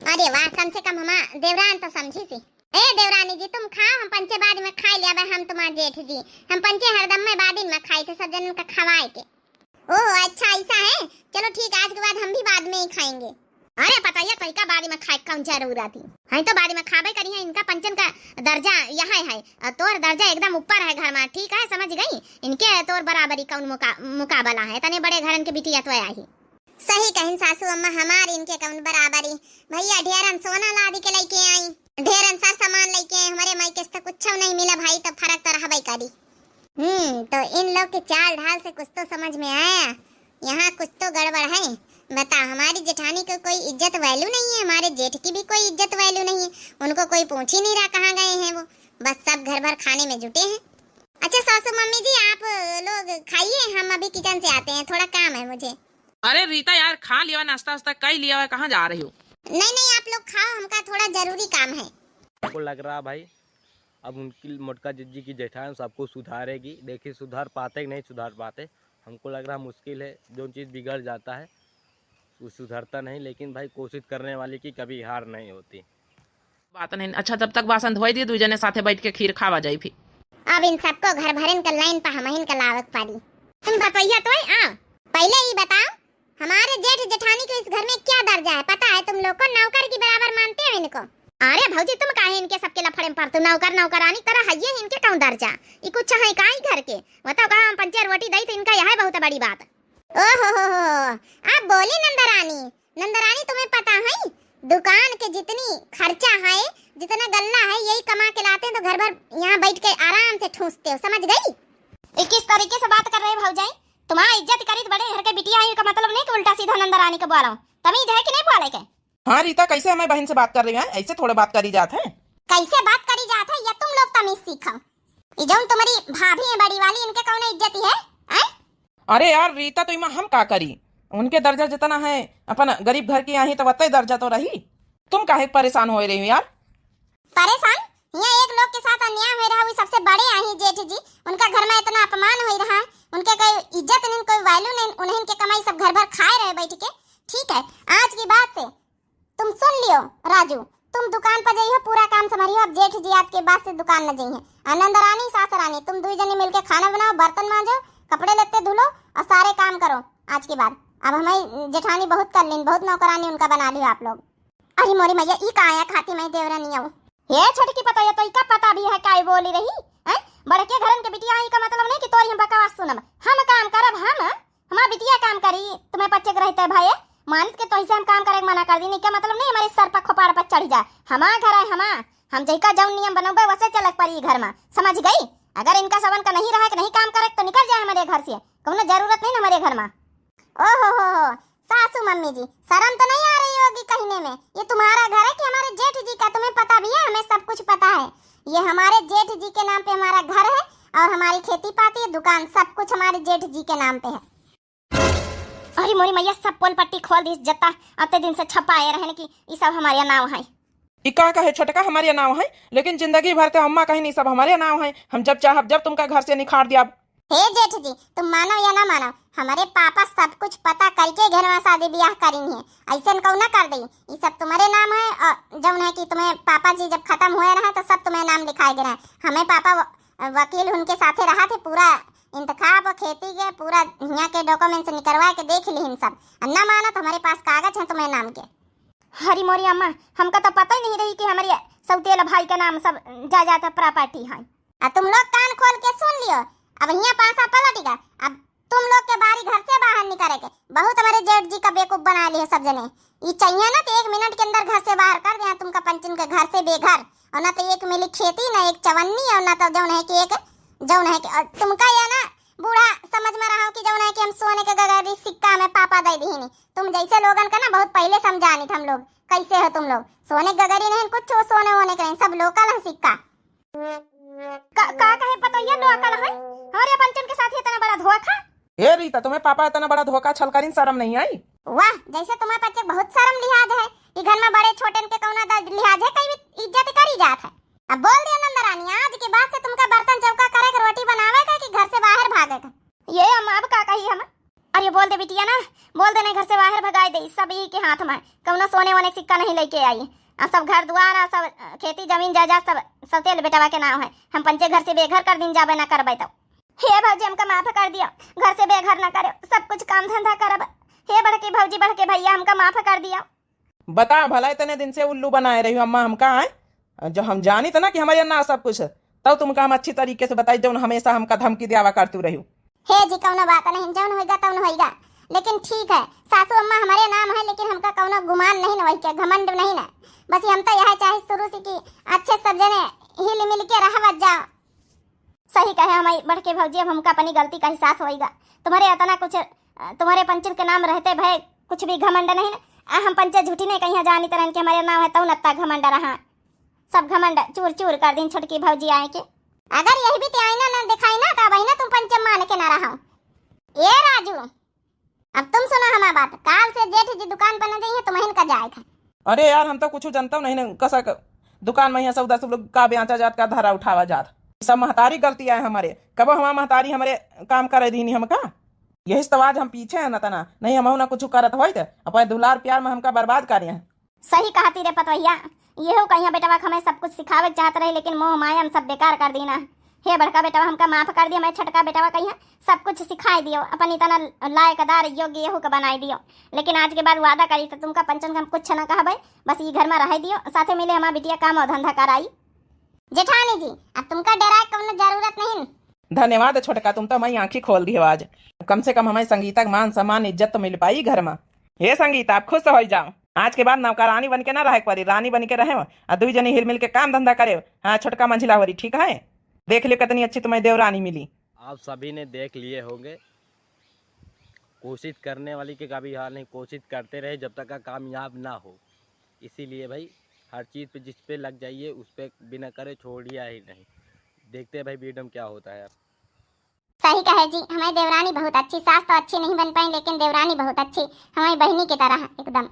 अरे वाह, कम से कम हमार देवरान तो समझी सी। ए देवरानी जी, तुम खाओ, हम पंचे बाद में खाई लिया। हम तुम्हार जेठ जी, हम पंचे हरदम में बाद में खाई थे सब जनन का खवाए के। ओह अच्छा ऐसा है, चलो ठीक, आज के बाद हम भी बाद में ही खाएंगे। अरे पतोहिया, तोहिका बारी में खाए कौन जरूरत ही? हैं तो बारी में खाबे करी है, इनका पंचन का दर्जा यहाँ है, और तोर दर्जा एकदम ऊपर है घर में, ठीक है, समझ गई? इनके तोर बराबरी कौन मुका-, मुकाबला है, इतने बड़े घरन के बिटिया तो आई। सही कहिन सासू अम्मा, हमार इनके कौन बराबरी। भैया ढेरन सोना लादी के लेके आई, ढेरन सर सामान लेके आई, हमारे माई के तो कुछ नहीं मिला भाई, तो फर्क तो रहबे करी। हम्म, तो इन लोग के चाल ढाल से कुछ तो समझ में आया, यहाँ कुछ तो गड़बड़ है। बता, हमारी जेठानी को कोई इज्जत वैल्यू नहीं है, हमारे जेठ की भी कोई इज्जत वैल्यू नहीं है, उनको कोई पूछ ही नहीं रहा कहाँ गए हैं वो, बस सब घर भर खाने में जुटे हैं। अच्छा सासू मम्मी जी, आप लोग खाइए, हम अभी किचन से आते हैं, थोड़ा काम है मुझे। अरे रीता यार, खा लिया, नाश्ता वास्ता कर लिया, कहाँ जा रही हो? नहीं नहीं, आप लोग खाओ, हमका थोड़ा जरूरी काम है। हमको लग रहा भाई, अब उनकी मोटका जिज्जी की जेठान सबको सुधारेगी। देखिए सुधार पाते कि नहीं सुधार पाते, हमको लग रहा मुश्किल है। जो चीज़ बिगड़ जाता है वो सुधरता नहीं, लेकिन भाई कोशिश करने वाले की कभी हार नहीं होती। बात नहीं। अच्छा, तब तक बासन धोई दी, दुई जने साथे बैठ के खीर खावा जाई फिर। अब इन सबको घर भरन के लाइन पर हमहिन के लावक पड़ी। तुम बतैया तो आ, पहले ही बताओ, हमारे जेठ जेठानी को इस घर में क्या दर्जा है? पता है तुम लोग को, नौकर की बराबर मानते हो इनको? अरे भौजी, तुम काहे इनके सबके लफड़े में पड़ते हो? नौकर नौकरानी तरह है ये, इनके कौन दर्जा? ये कुछ है का ही घर के? बताओ, कहाँ हम पंचे रोटी दई तो इनका यह है बहुत बड़ी बात। ओहो हो हो, आप बोली नंदरानी। नंदरानी, तुम्हें पता है दुकान के जितनी खर्चा है, जितना गल्ला है, यही कमा के लाते हैं तो घर भर यहाँ बैठ के आराम से ठूसते हो, समझ गई? ये किस तरीके से बात कर रहे हो भौजाई? तुम्हारा इज्जत करी तो बड़े घर के बिटिया आई का मतलब नहीं कि उल्टा सीधा नंदरानी के बोलो। तमीज है कि नहीं बोले के? हाँ रीता, कैसे हमारी बहन से बात कर रही है? ऐसे थोड़े बात करी जात है। कैसे बात करी जात है, या तुम लोग तमीज सीखो। ये जौन तुम्हारी भाभी है बड़ी वाली, इनके कौनो इज्जत है? हैं? अरे यार रीता, तो इमा हम का करी? उनके दर्जा जितना है, अपन गरीब घर की आई तो वत्ते दर्जा तो रही। तुम काहे परेशान हो रही हो यार? परेशान? यहाँ एक लोग के साथ अन्याय हो रहा, वो सबसे बड़े आई जेठ जी, उनका घर में इतना अपमान हो रहा है, उनके कोई इज्जत नहीं, कोई वैल्यू नहीं, उन्हें इनके कमाई सब घर भर खाए रहे बैठ के। ठीक है, आज की बात से तुम सुन लियो राजू, तुम दुकान पर जाइयो, पूरा काम संभालियो। अब जेठ जी आज के बाद से दुकान न जाइए। आनंद रानी, सास रानी, तुम दुई जनी मिलके खाना बनाओ, बर्तन मांजो, कपड़े लत्ते धुलो और सारे काम करो आज के बाद। अब हमारी जेठानी बहुत कर लीन, बहुत नौकरानी उनका बना लियो आप लोग। अरे मोरी मैया, ई का आया खाती मैं देवरानी आऊ। हे छोटकी पता, ये तो इका पता भी है काई बोली रही? हैं? बड़के घरन के बिटिया आई का मतलब नहीं कि तोरी हम बकवास सुनम। हम काम करब, हम हमार बिटिया काम करी, तुम्हें पच्चे के रहते भाई, मानित के तोहिसे हम काम करे के मना कर दी, नहीं क्या मतलब नहीं हमारे सर पर खोपाड़ पर चढ़ जाए। हमार घर है, हमार, हम जैका जौन नियम बनौबे वैसे चलक पड़ी घर में, समझ गई? अगर इनका सबन का नहीं रहा कि नहीं काम करे तो निकल जाए हमारे घर से, कौनो जरूरत नहीं ना हमारे घर में। ओ हो हो हो, सासू मम्मी जी, शर्म तो नहीं आ रही होगी कहने में? ये तुम्हारा घर है कि हमारे जेठ जी का? तुम्हें पता भी है, हमें सब कुछ पता है। ये हमारे जेठ जी के नाम पे हमारा घर है और हमारी खेती पाती, दुकान, सब कुछ हमारे जेठ जी के नाम पे है। अरे मोरी मैया, सब पोल पट्टी खोल दी जत्ता, अते दिन से छपाए रहन कि ई सब हमारे नाव है। ई का कहे छोटका, हमारे नाव है, लेकिन जिंदगी भर ते अम्मा कहीं नहीं, सब हमारे नाव है, हम जब चाहब जब तुमका घर से निखार दियाब। हे जेठ जी, तुम मानो या ना मानो, हमारे पापा सब कुछ पता करके घर में शादी ब्याह करी है, ऐसे कौन ना कर दी। ई सब तुम्हारे नाम है, और जौन है कि तुम्हें पापा जी जब खत्म हुए रहे तो सब तुम्हें नाम लिखाए गए रहे। हमें पापा व-, वकील उनके साथे रहा थे, पूरा इंतखाब खेती के पूरा हियाँ के डॉक्यूमेंट्स निकलवा के देख लिहिन सब। और ना मानो तो हमारे पास कागज है तुम्हारे नाम के। हरी मोरी अम्मा, हमका तो पता ही नहीं रही कि हमारे सौतेला भाई का नाम सब जायदाद प्रॉपर्टी है। आ तुम लोग कान खोल के सुन लियो, अब हियाँ पासा पलट गया। अब तुम लोग के बारी घर से बाहर निकले के, बहुत हमारे जेठ जी का बेवकूफ बना लिए सब जने। ई चाहिए ना तो एक मिनट के अंदर घर से बाहर कर दे, तुमका पंचन के घर से बेघर, और ना तो एक मिली खेती, ना एक चवन्नी, और ना तो जौन है कि एक जौन है कि, और तुमका या ना बूढ़ा समझ में रहा हो कि जौन है कि हम सोने के गगरी सिक्का में पापा दे दीनी। तुम जैसे लोगन का ना बहुत पहले समझानी था हम लोग, कैसे हो तुम लोग, सोने के गगरी नहीं कुछ, सोने वोने के नहीं, सब लोकल है सिक्का। का, का कहे पतोहिया लोकल है? हमारे पंचन के साथ इतना बड़ा धोखा। हे रीता, तुम्हें पापा इतना बड़ा धोखा छल करीन, शर्म नहीं आई? वाह, जैसे तुम्हें पच्चे बहुत शर्म लिहाज है, ई घर में बड़े छोटन के कौना द-, लिहाज है, कहीं भी इज्जत करी जात है। अब बोल दिया नंदरानी, आज के बाद से तुमका बर्तन चौका करे के, रोटी बनावे के कि घर से बाहर भागे के। ये हम अब का कही हम? अरे बोल दे बिटिया ना, बोल दे, नहीं घर से बाहर भगाई दे, सब ई के हाथ में, कौनो सोने वोने सिक्का नहीं लेके आई। आ सब घर दुआर, आ सब, अ, खेती जमीन जायदाद सब सौतेल बेटवा के नाम है। हम पंचे घर से बेघर कर दिन जाबे ना करबे तो। हे भौजी, हमका माफ कर दिया, घर से बेघर ना करे, सब कुछ काम धंधा करब। हे बड़के भौजी, बड़के भैया, हमका माफ कर दिया। बता भला, इतने दिन से उल्लू बनाए रही हो अम्मा हमका, आए? जो हम जानी त ना कि हमारे ना सब कुछ, तब तुमका हम अच्छी तरीके से बताई, जौन हमेशा हमका धमकी दियावा करतू रही हो। हे जी, कौनो बात नहीं, जौन होइगा तौन होइगा। लेकिन ठीक है, सासू अम्मा हमारे नाम है, लेकिन हमका कौनो गुमान नहीं न वही के, घमंड नहीं न। बस हम तो यह चाहे शुरू से कि अच्छे सब जने हिल मिल के रहवत जाओ। सही कहे हमारी बड़के भौजी, अब हमका अपनी गलती का एहसास होइगा। तुम्हारे इतना कुछ, अ, तुम्हारे पंचन के नाम रहते भय कुछ भी घमंड नहीं न। आ, हम पंचे झूठी नहीं कहीं जानी तरह के हमारे नाम है, तौन अत्ता घमंड रहा। सब घमंड चूर चूर कर दिन छोटकी भौजी आए के। अगर यही भी ते आईना ना दिखाई ना, तो वही ना तुम पंचे मान के ना रहा। ए राजू, अब तुम सुनो हमार बात, काल से जेठ जी दुकान पर न जइहे, तुम्हें इनका जाए था। अरे यार, हम तो कुछ जनता नहीं न, कसक दुकान में यहाँ सौदा सब लोग का बेचा जात, का धरा उठावा जात, सब महतारी गलती आए हमारे। कबो हमार महतारी हमारे काम करे दीनी हमका, यही से तो आज हम पीछे हैं न तना, नहीं हम ना कुछ करत होइत, अपने दुलार प्यार में हमका बर्बाद करे हैं। सही कहती रे पतवहिया, यहू कहिया बेटवा के हमें सब कुछ सिखावे के चाहत रही, लेकिन मोह माया में सब बेकार कर दीना। हे बड़का बेटवा, हमका माफ कर दिया, हमें छोटका बेटवा कहिया सब कुछ सिखाए दियो, अपन इतना लायकदार योग्य यहू के बनाए दियो। लेकिन आज के बाद वादा करी तो तुमका पंचन के हम कुछ ना कहबे, बस ई घर में रह दियो, साथे मिले हमार बिटिया काम और धंधा कराई। जेठानी जी, अब तुमका डराए कौनो जरूरत नहीं। धन्यवाद छोटका, तुम तो हमारी आंखी खोल दी हो आज। कम से कम हमारी संगीता के मान सम्मान इज्जत तो मिल पाई घर में। हे संगीता, आप खुश हो जाओ, आज के बाद नौकरानी बन के ना रहे के पड़ी, रानी बन के रहे और दुई जनी हिल मिल के काम धंधा करे। हाँ छोटका मंझिला होरी, ठीक है, देख लियो कितनी अच्छी तुम्हें देवरानी मिली। आप सभी ने देख लिए होंगे, कोशिश करने वाली के कभी हार नहीं, कोशिश करते रहे जब तक का कामयाब ना हो। इसीलिए भाई हर चीज़ पे, जिस पे लग जाइए, उस पे बिना करे छोड़िया ही नहीं। देखते हैं भाई वीडियो में क्या होता है। सही कहे जी, हमारी देवरानी बहुत अच्छी, सास तो अच्छी नहीं बन पाई लेकिन देवरानी बहुत अच्छी, हमारी बहनी की तरह एकदम।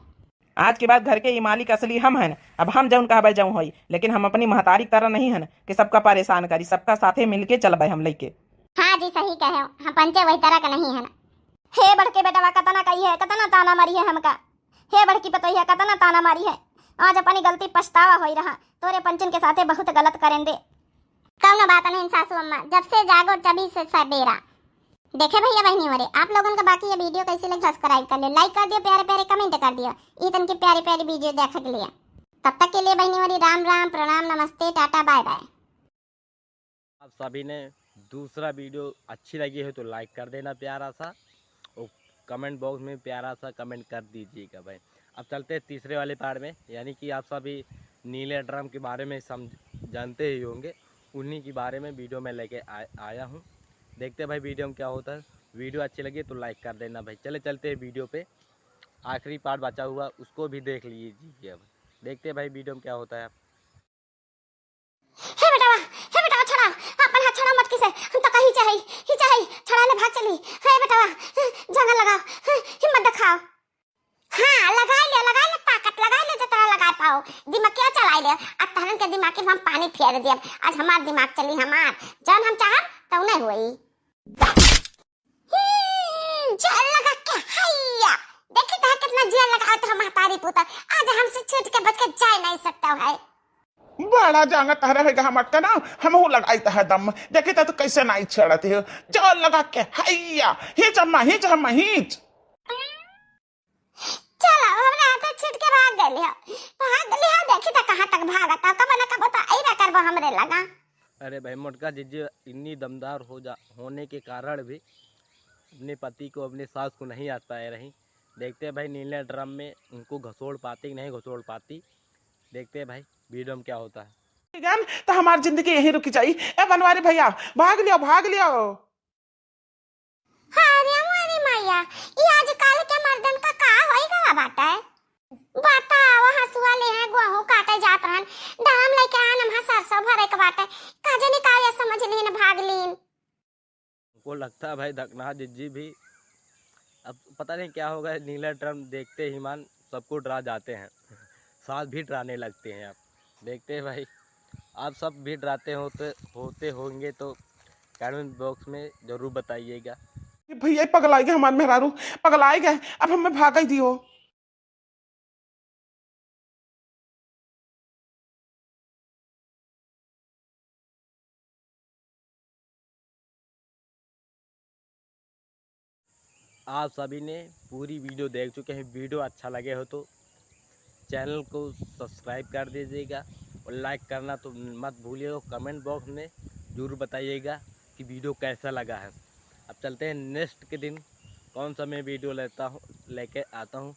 आज के बाद घर के ई मालिक असली हम हन, अब हम जौन कहबे जौन होई, लेकिन हम अपनी महतारी की तरह नहीं हन कि सबका परेशान करी, सबका साथे मिलके चलबे हम लइके। हाँ जी, सही कहे हो, हम पंचे वही तरह के नहीं हन। हे बड़के बेटवा, कतना कही है, कतना ताना मारी है हमका। हे बड़की पतोहिया, कतना ताना मारी है, आज अपनी गलती पछतावा होई रहा, तोरे पंचन के साथे बहुत गलत करेन दे। कौनो बात नहीं सासू अम्मा, जब से जागो तभी से सबेरा। देखे भैया बहनी मोरे, आप लोगन का बाकी ये वीडियो कैसी लगी, सब्सक्राइब कर लियो, लाइक कर दियो, प्यारे प्यारे कमेंट कर दियो, ई तन की प्यारी प्यारी वीडियो देखे के लिए। तब तक के लिए बहनी मोरी राम राम, प्रणाम, नमस्ते, टाटा, बाय बाय। आप सभी ने दूसरा वीडियो अच्छी लगी है तो लाइक कर देना प्यारा सा, और कमेंट बॉक्स में प्यारा सा कमेंट कर दीजिएगा भाई। अब चलते हैं तीसरे वाले पार्ट में, यानी कि आप सभी नीले ड्रम के बारे में समझ जानते ही होंगे, उन्हीं के बारे में वीडियो में लेके आ, आया हूँ। देखते हैं भाई वीडियो में क्या होता है। वीडियो अच्छी लगी तो लाइक कर देना भाई। चले चलते हैं वीडियो पे, आखिरी पार्ट बचा हुआ उसको भी देख लीजिए। अब देखते हैं भाई वीडियो में क्या होता है। हे बेटवा, हे बेटवा, छोड़ा, अपन हाथ छोड़ा मटकी से, हम तो कहीं चाहे, ही चाहे, छोड़ा ले भाग चली। हे बेटवा, जंगल लगाओ, हिम्मत दिखाओ। हाँ, लगाई ले, लगाई ले ताकत, लगाई ले जितना लगाए पाओ, दिमाग क्या चलाई ले। आज तहरन के दिमाग में हम पानी फेर दियब, आज हमार दिमाग चली हमार, जौन हम चाहब तौने होई। हम्म, जोर लगा के हैया। देखी तो है कितना जोर लगा तो हम महतारी पुता। आज हमसे छूट के बच के जाए नहीं सकता है। बड़ा जांगा तहरा है गहा मटका ना, हमहू लगाई तहा दम। देखी तो तू कैसे नहीं छेड़ती हो। जोर लगा के हैया। हीच अम्मा, हीच अम्मा, हीच। चलो, हमरा हाथे छूट के भाग गइल हो। भाग गइल हो, देखी त कहाँ तक भागत हो। कबो न कबो त अइबे करबो हमरे लगा। अरे भाई, मोटका जिज्जी इतनी दमदार हो जा, होने के कारण भी अपने पति को, अपने सास को नहीं आँच पाए रही। देखते हैं भाई, नीले ड्रम में उनको घसोड़ पाती कि नहीं घसोड़ पाती। देखते हैं भाई, वीडियो में क्या होता है। जान, तो हमार जिंदगी यहीं रुक जाई। ए बनवारी भैया, भाग लियो, भाग लियो। अरे मोरी मैया, ई आजकल के मर्दन का का होई गवा बाटे? बताओ, हंसुआ लेहे गोहूं काटे जात रहन, ड्रम लेके आन, हम सरसों भरे के बाटे, का जाने का ये समझ लीन, भाग लीन। हमको लगता है भाई, धकना जिज्जी भी, अब पता नहीं क्या होगा, नीला ड्रम देखते ही मान सबको डरा जाते हैं, सास भी डराने लगते हैं। अब देखते हैं भाई, आप सब भी डराते होते, होते होंगे तो कमेंट बॉक्स में ज़रूर बताइएगा। ये भैया पगलाई गए हमार मेहरारू, पगलाई गए, अब हमें भाग ही दियो। आप सभी ने पूरी वीडियो देख चुके हैं। वीडियो अच्छा लगे हो तो चैनल को सब्सक्राइब कर दीजिएगा और लाइक करना तो मत भूलिएगा। कमेंट बॉक्स में ज़रूर बताइएगा कि वीडियो कैसा लगा है। अब चलते हैं नेक्स्ट के दिन कौन सा मैं वीडियो लेता हूँ, लेके आता हूँ।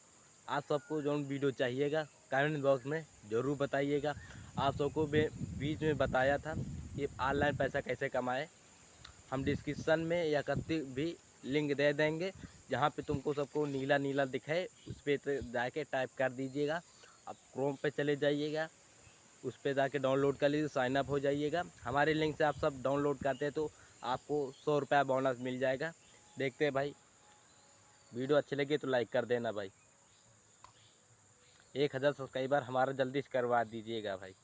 आप सबको जो वीडियो चाहिएगा कमेंट बॉक्स में ज़रूर बताइएगा। आप सबको बे-, बीच में बताया था कि ऑनलाइन पैसा कैसे कमाए। हम डिस्क्रिप्शन में या कत्ती भी लिंक दे देंगे, जहाँ पे तुमको सबको नीला नीला दिखे, उस पे तो जाके टाइप कर दीजिएगा। आप क्रोम पे चले जाइएगा, उस पे जाके डाउनलोड कर लीजिए, साइन अप हो जाइएगा। हमारे लिंक से आप सब डाउनलोड करते हैं तो आपको सौ रुपया बोनस मिल जाएगा। देखते हैं भाई, वीडियो अच्छी लगी तो लाइक कर देना भाई। एक हज़ार सब्सक्राइबर हमारा जल्दी से करवा दीजिएगा भाई।